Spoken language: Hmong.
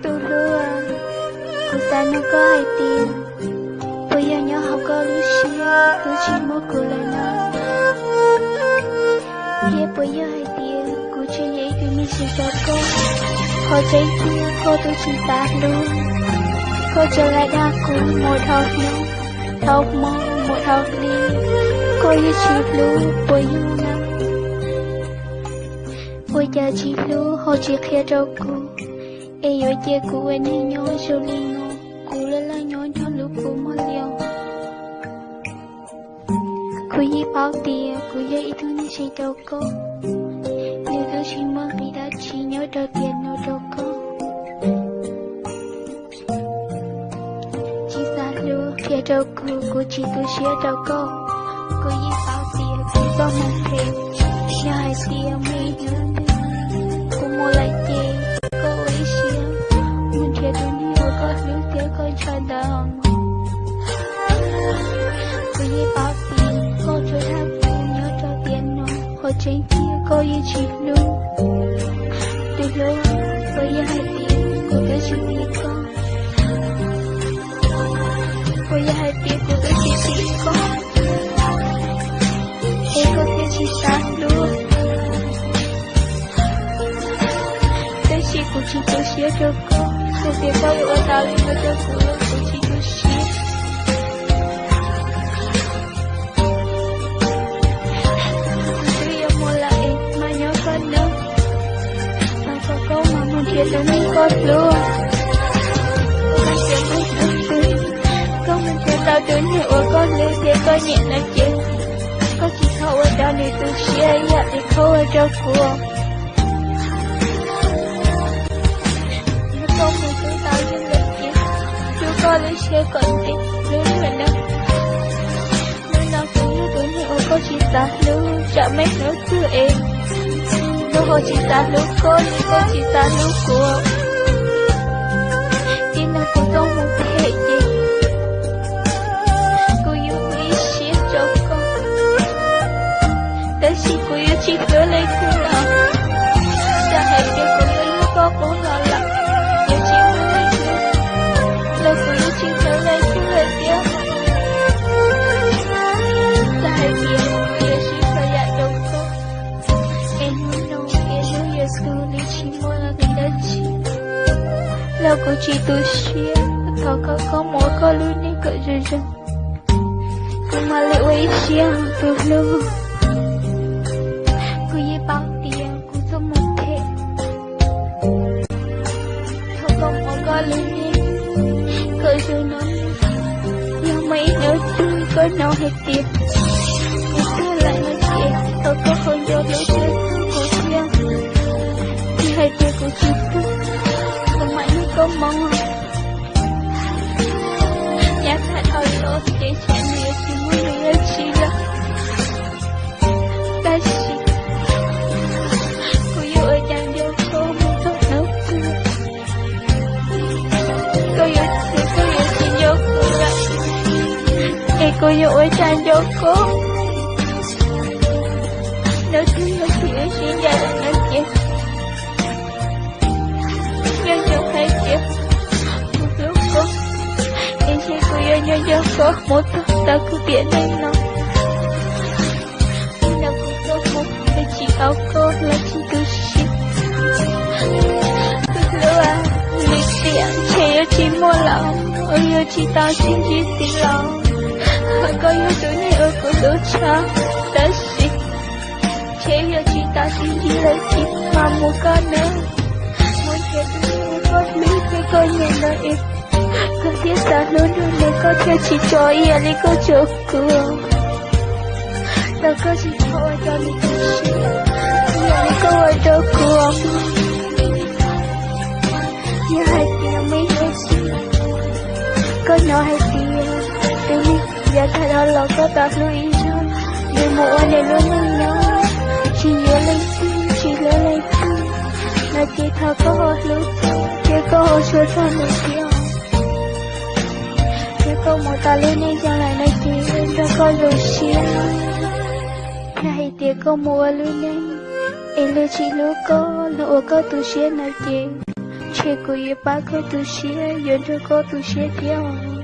Tus hlub, kuv xav nug koj hais tias, puas yog nyob hauv koj lub siab twb tsis muaj kuv lawm no? Thiab puas yog hais tias kuv tsis yog ib tug neeg zoo rau koj? Qhov tseeb tiag koj twb tsis xav hlub, koj tsuas lam dag kuv mus dhau hnub, dhau hmo, mus dhau hli, koj yeej tsis hlub puas yog na? Ua cas tsis hlub ho tsis qhia rau kuv, es yuav cia kuv ua neeg nyob zoo li no, kuv laj laj nyob nrog lub kua muag li os. Kuv yeej paub tias kuv yog ib tug neeg zoo rau koj, nws twb tsis muaj nqis dab tsi nyob rau tiam no rau koj. Tsis xav hlub qhia rau kuv, kuv tsis tu siab rau koj. Kuv yeej paub tias kuv txoj hmoo phem, yog hais tias muaj ib hnub twg kuv mus lawm ces koj ua ib siab mus nrhiav tus neeg uas koj hlub thiab koj ntshaw ntawd. Kuv yeej paub tias koj tsuas dag kuv nyob rau tiam no, qhov tseeb tiag koj yeej tsis hlub. Tus hlub, puas yog hais tias kuv twb tsis hlub koj? Puas yog hais tias kuv twb tsis hlub koj, es koj thiaj tsis xav hlub? Tab sis kuv tsis tu siab rau koj, txawm tias koj yuav ua tau li no rau kuv los kuv tsis tu siab. Kuv twb yuav mus lawm es mas nyob koj nawb, thov kom koj mam mus nrhiav tus neeg koj hlub. Koj mus nrhiav tau tus neeg uas koj hlub thiab koj nyiam no ces koj tsis txhob ua rau nws tu siab ib yam li koj ua rau kuv. Yog koj mus hlub tau yus lawm ces hlub koj lub siab kom ntev hlub luag nawb. Hnub no kuv yog tus neeg uas koj tsis xav hlub, tsam muaj hnub twg es kuv ho tsis xav hlub koj li koj tsis xav hlub kuv. Txij no kuv txoj hmoo phem ces kuv yuav ua ib siab rau koj, tab sis kuv yuav tsis hlub leej twg lawm. Txawm hais tias kuv yuav lub koj qub los lawm, yuav tsis hlub leej twg, los kuv yuav tsis hlub leej twg lawm thiab. Txawm hais tias kuv yuav sib txhua yam rau koj, es hnub no es hnub yuav tu li tsis muaj nqis dab tsi, los kuv tsis tu siab. Thov koj, koj mus ua koj lub neej kom zoo zoo. Kuv mam li ua ib siab tus hlub. Kuv yeej paub tias kuv txoj hmoo phem. Thov koj mus ua koj lub neej kom zoo no. Yog muaj ib hnub twg koj hnov hais tias kuv tuag lawm no ces thov koj ho nco hlub thiab txhawb kuv thiab. Yog hais tias kuv tsis tuag, kuv mam nrog koj mus. Yav tag dhau los ces tsam nws yuav tsis muaj nqis dab tsi lawm, tab sis kuv yuav ua cas nco koj mus txog hnub twg. Koj yuav, koj yuav tsis nco kuv lawm, es kuv yuav ua cas nco koj? Hnub twg yog thaum wb sib ncaim lawm no ces nco ntsoov hais tias kuv hlub koj, es ntshe kuv yuav nco nco koj mus txog tag kuv tiam neej no. Txij no kuv tuaj mus, kuv tsis tau koj los tsis tu siab. Tus hlub, lim tiam ntshe yuav tsis muaj lawm, yuav tsis tau sib ntsib ntxiv lawm. Koj yog tus neeg uas kuv hlub tshaj, tab sis ntshe yuav tsis tau sib ntsib lawm thiab. Mas mus koj nawb, mus nrhiav tus neeg uas koj hlub thiab koj nyiam ntawd es koj thiaj xav hlub nrog nws, koj thiaj tsis tso ib yam li koj tso kuv. Thov koj tsis txhob ua rau nws tu siab ib yam li koj ua rau kuv. Yog hais tias muaj ib hnub twg koj hnov hais tias tus neeg yav tag los koj tau hlub ib zaug, nws mus ua nws lub neej nyob, tsis yuav leej twg, tsis hlub leej twg, no ces thov koj ho hlub thiab koj ho tshua txog nws thiab. Yog koj mus tau lub neej zoo lawm no ces nrog koj zoo siab. Yog hais tias koj mus ua lub neej es luag tsis hlub koj, luag ua koj tu siab no ces Ntshe kuv yuav pab koj tu siab, yuav nrog koj tu siab thiab.